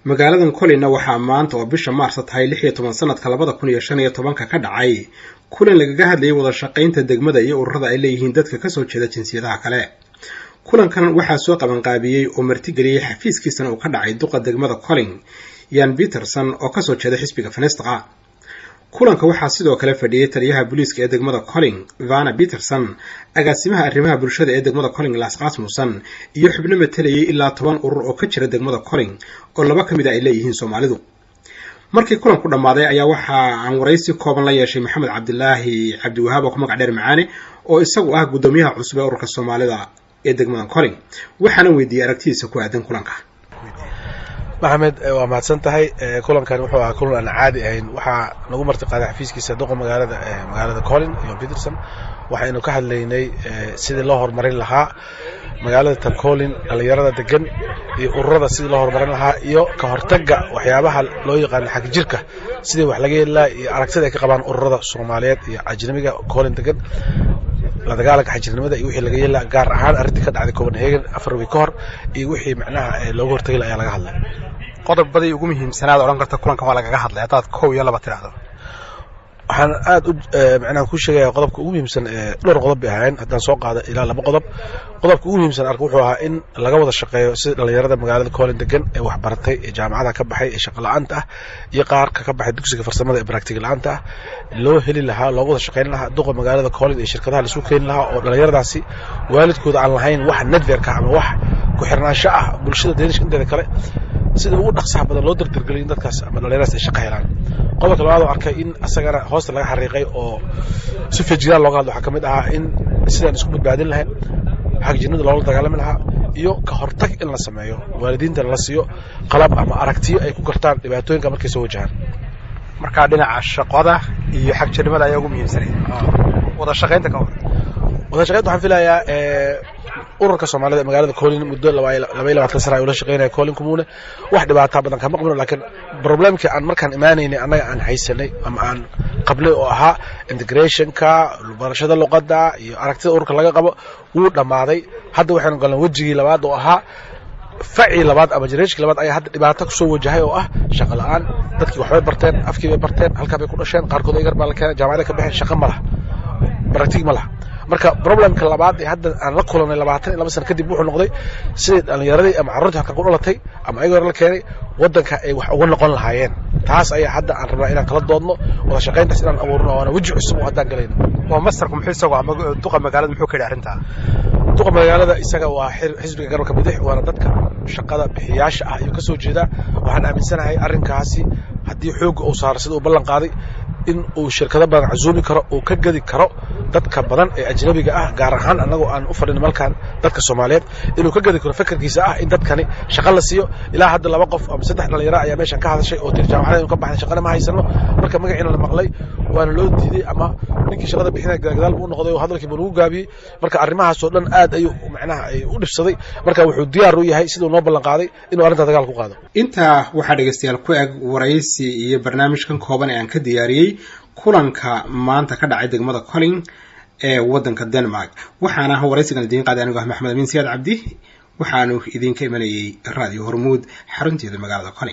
Magaaladan Kolinna waxaa maanta oo bisha Maarsa tahay 16 sanadka 2015 ka dhacay kulan lagaga hadlayay wada shaqaynta degmada iyo ururada ay leeyihiin dadka kasoo jeeda jinsiyadaha kale. Kulankan waxaa soo qabanqaabiyey oo martigeliyey, xafiiskiisana uu ka dhacay, duqa degmada Koling, Yan Peterson, oo kasoo jeeda xisbiga Venstre. Kulanka waxaa sidoo kale fadhiyey taliyaha booliiska ee degmada Koling, Vana Peterson, agaasimaha arrimaha bulshada ee degmada Koling, Las Rasmussen, iyo xubno matalayay ilaa 10 urur oo ka jira degmada Koling, oo laba ka mid a ay leeyihiin Soomaalidu. Markii kulanku dhammaaday ayaa waxa aan waraysi kooban la yeeshay Maxamed Cabdilaahi Cabdiwahaab, oo ku magac dheer Macaane, oo isagu ah guddoomiyaha cusub ee ururka Soomaalida ee degmada Koling, waxaana weydiiyey aragtidiisa ku aadan kulanka. Maxamed, waa mahadsan tahay. Kulankan wuxuu ahaa kulan aan caadi ahayn. Waxaa nagu marti qaaday xafiiskiisa duqa magaalada Koling iyo Peterson. Waxaynu ka hadlaynay sidii loo horumarin lahaa magaalada tan Koling, dhalinyarada degan iyo ururada sidii loo horumarin lahaa, iyo ka hortagga waxyaabaha loo yaqaano xagjirka, sidii wax laga yeeli lahaa, iyo aragtida ay ka qabaan ururada Soomaaliyeed iyo ajnabiga Koling degan la dagaalanka xagjirnimada iyo wixii laga yeeli lahaa, gaar ahaan arrintii ka dhacday Copenhagen 4 week ka hor iyo wixii macnaha looga hortagi lahaa ayaa laga hadlay. Qodobadii ugu muhiimsanaad odhan karta kulankan waa lagaga hadlay, haddaad kow iyo laba tidhaahdo? Waxaan aad u macnaha ku sheegaya qodobka ugu muhiimsan, dhowr qodob bay ahayn, haddaan soo qaado ilaa laba qodob. Qodobka ugu muhiimsan arka wuxuu ahaa in laga wada shaqeeyo sida dhalinyarada magaalada Koling degan ee waxbaratay, ee jaamacadaha ka baxay ee shaqo la-aanta ah, iyo qaarka ka baxay dugsiga farsamada ee practice la-aanta ah, loo heli lahaa, looga wada shaqeyn lahaa duqa magaalada Koling iyo shirkadaha laisu keeni lahaa, oo dhalinyaradaasi waalidkooda aan lahayn wax network ah ama wax ku xirnaansho ah bulshada Danish inteeda kale, sida ugu dhaqsaha badan loo dardargeliyo in dadkaas ama dhalinyaradaas ay shaqo helaan. Qodobka labaad oo arkay in asagana hoosta laga xariiqay oo si fejigaan looga hadlo waxaa ka mid ahaa in sidaan isku badbaadin lahayn xagjirnida, loola dagaalami lahaa, iyo ka hortag in la sameeyo, waalidiintana la siiyo qalab ama aragtiyo ay ku gartaan dhibaatooyinka markay soo wajahaan. Markaa dhinaca shaqada iyo xagjirnimada ayaa ugu muhiimsanay. Wada shaqaynta ka hor? Wada shaqaynta waxaan filayaa ururka Soomaalida ee magaalada Koling muddo 22 sana ay ula shaqeynaya Koling Kommune, wax dhibaataa badan kama qabno. Laakiin problemkii aan markaan imaanaynay annaga aan haysanay ama aan qabnay, oo ahaa integrationka, barashada luqadda iyo aragtida ururka laga qabo, wuu dhammaaday. Hadda waxaynu galnay wejigii labaad, oo ahaa facii labaad ama generationkii labaad ayaa hadda dhibaato kusoo wajahay, oo ah shaqo la'aan. Dadkii waxbay barteen, afkii bay barteen, halkaa bay ku dhasheen, qaarkood egar baa la keenay, jaamacada ka baxeen, shaqo ma laha, practice ma laha. Marka problemka labaad ee hadda aan la kulanay 22 sano kadib wuxuu noqday sidii dhalinyaradii ama carruurtii halkan ku dhalatay ama ayaga hore la keenay waddanka ay wax uga noqon lahaayeen. Taas ayaa hadda aan rabnaa inaan kala doodno, wada shaqayntaas inaan abuurno, waana weji cusub oo haddaan galayno. Oo mastarku muxuu isagu ama duqa magaalada muxuu ka yidhi arrintaa? Duqa magaalada isaga waa xisbiga garabka bidix, waana dadka shaqada bixiyaasha ah ayuu ka soo jeedaa. Waxaan aaminsanahay arrinkaasi haddii xoogga uu saaro sida uu ballan qaaday, in uu shirkado badan casuumi karo, uu ka gedi karo dadka badan ee ajnabiga ah, gaar ahaan annagoo aan u fadhino malkan dadka Soomaaliyeed, inuu ka gedi karo fekerkiisa ah in dadkani shaqo la siiyo. Ilaa hadda laba qof ama saddex dhalinyaro ayaa meeshan ka hadashay oo tiri jaamacada inu ka baxnay, shaqana ma haysano. Marka magaciina la maqlay waana loo diiday, ama ninkii shaqada bixinaya gadaal buu u noqday oo hadalkii buu nagu gaabiyey. Marka arrimahaas oo dhan aad ayuu macnaha ay u dhibsaday. Marka wuxuu diyaar u yahay, siduu noo ballan qaaday, inuu arrintaa dagaal ku qaado. Intaa waxaa dhegaystayaal ku eg waraysi iyo barnaamijkan kooban ee aan ka diyaariyey kulanka maanta ka dhacay degmada Koling ee waddanka Denmark. Waxaana waraysigan idiin qaaday anigu ah Maxamed Amiin Siyaad Cabdi. Waxaanu idinka imanayay Radio Hormuud xarunteeda magaalada Koling.